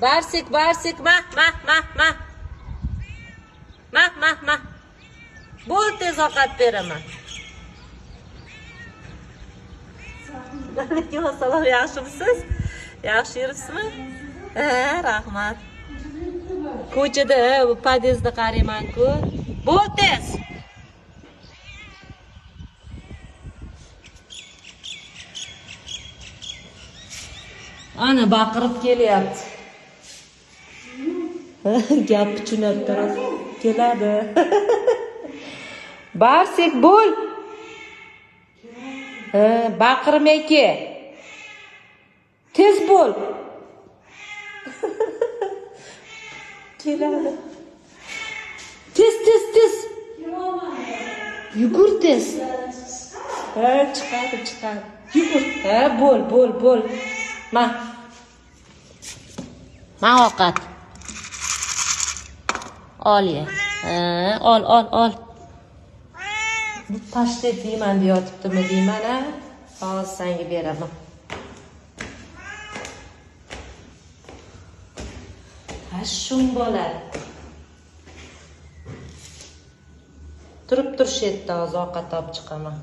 Barsik, Barsik, ma, ma, ma, ma. Ma, ma, ma. Bo'l, tez ovqat beraman. Alaykum assalom, yaxshimisiz? Yaxshi yuribsizmi? Ha, rahmat. Ko'chada, bu podyezdda qarayman-ku. Bo'l tez. Ana baqirib kelyapti. Gap tushunib turib keladi. Barsik, bo'l. Ha, baqirmay ke. Tez bo'l. Keladi. Tez, tez, tez. Yugur tez. Ha, chiqadi, chiqadi. Yugur. Ha, bo'l, bo'l, bo'l. Ma. Ma ovqat. Ol ye. Ha, ol, ol, ol. Bu pashtet deyman deyotibdimi deyman, ha? Hozir senga beraman. Ha, shum bola. Turib turish yerda hozir ovqat olib chiqaman.